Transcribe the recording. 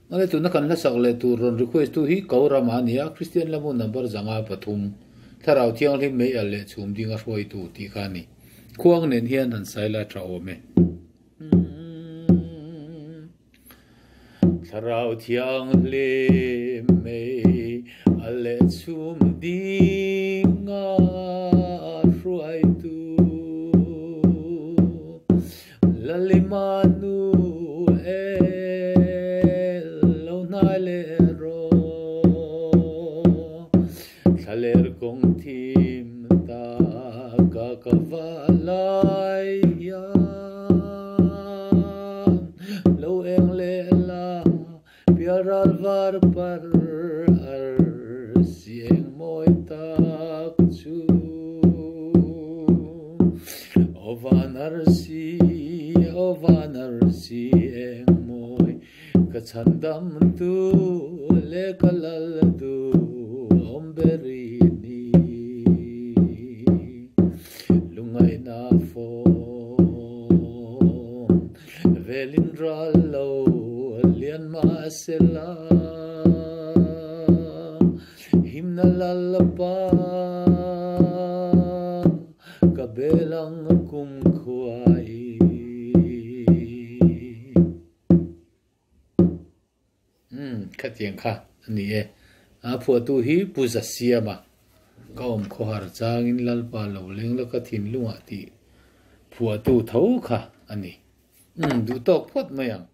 Male tuna kan hlasak leh tur rawn request tu hi Ko Rama a ni a, Kristian lamu number 53, Thlarau Thianghlim mei alh leh chhum dinga hruaitu tih kha a ni. Khuang nen hian han sai la tha awm e. Thlarau Thianghlim mei alh leh chhum dinga hruaitu Lalima nu el lo hnai leh rawh. Thlaler kawng thim ta ka ka va lai hian lo eng leh la pialral var par ar si eng mawi tak chu. Aw van ar si, aw van ar si eng mawi ka chhandam tu leh ka lal duh awm ber i ni. Lungaihna fawm velin ral lo lian mahsela himna lalpa ka bel ang kumkhuai. Umm khatiang kha a ni e. A phuahtu hi Pu Zasiama ka awm khawhar changin Lalpa lo leng la ka thinlungah tih phuahtu tho kha a ni. Umm duh tawk phawt mai ang.